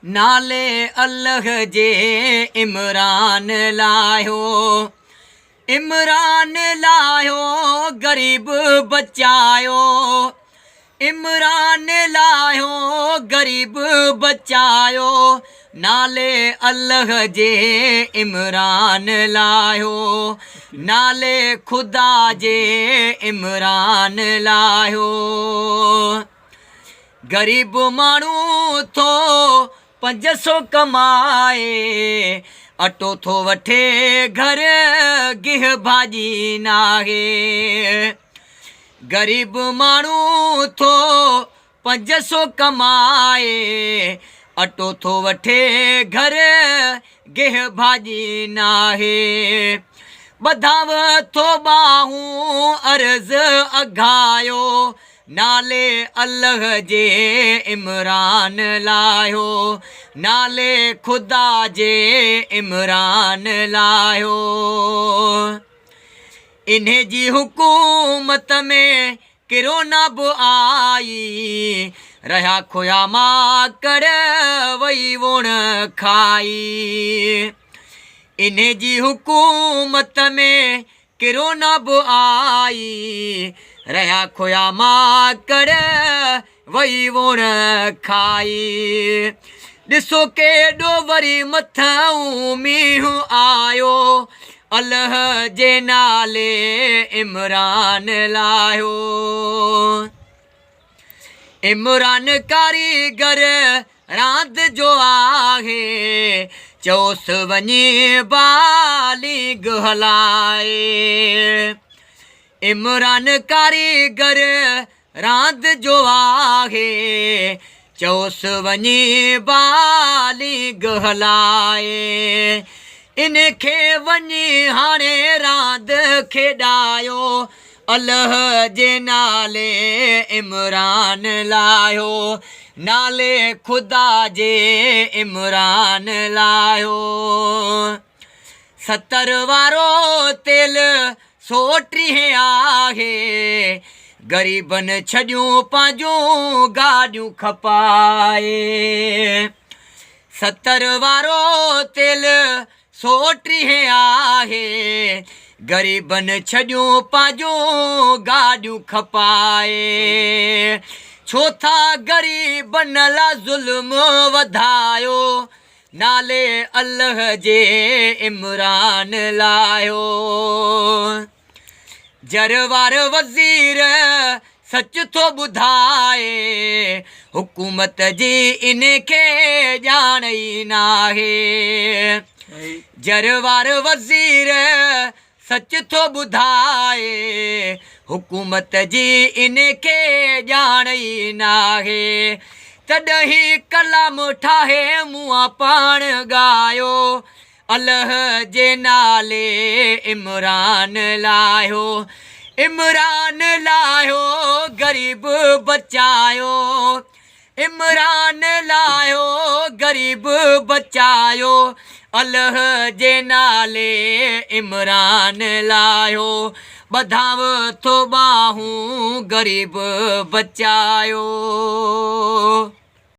نالي الله جي عمران لاهيو، عمران لاهيو غريب بچايو، عمران لاهيو غريب بچايو، نالي الله جي عمران لاهيو، نالي خدا جي عمران لاهيو. غريب ماڻهو ٿو 500 ڪمائي، اٽو ٿو وٺي گهر گيهه ڀاڄي ناهي. غريب ماڻهو ٿو 500 ڪمائي، اٽو ٿو وٺي گهر گيهه ڀاڄي ناهي. ٻڌانء ٿو ٻانهون عرض اگهايو، نالي الله جي عمران لاهيو، نالي خدا جي عمران لاهيو. انهي جي حڪومت ۾ ڪرونا به آئي، رهيا کويا ماڪڙ وئي ووڻ کائي. انهي جي حڪومت ۾ ڪرونا به آئي، رهيا کويا ماڪڙ وئي ووڻ کائي. ڏسو ڪيڏو وري مٿئون مينهن آيو، الهه جي نالي عمران لاهيو. عمران ڪاريگر راند جو آهي، چئوس وڃي باليگ هلائي. عمران ڪاريگر راند جو آهي، چئوس وڃي باليگ هلائي. ان کي وڃي هاڻي راند کيڏايو، الله جي نالي عمران لاهيو، نالي خدا جي عمران لاهيو. 70 وارو تيل 130 آهي، غريبن ڇڏيون پنهنجون گاڏيون کپائي. 70 وارو تيل 130 آهي، غريبن ڇڏيون پنهنجون گاڏيون کپائي. ڇو ٿا غريبن لا ظلم وڌايو، نالي الله جي عمران لاهيو. جروار وزير سچ ٿو ٻڌائي، حڪومت جي ان کي ڄاڻ ئي ناهي. جروار وزير سچ ٿو ٻڌائي، حڪومت جي ان کي ڄاڻ ئي ناهي. تڏهن ڪلام ٺاهي مون پاڻ ڳايو، الله جي نالي عمران لاهيو، عمران لاهيو غريب بچايو، عمران لاهيو غريب بچايو، الله جي نالي عمران لاهيو، ٻڌانء ٿو ٻانهون غريب بچايو.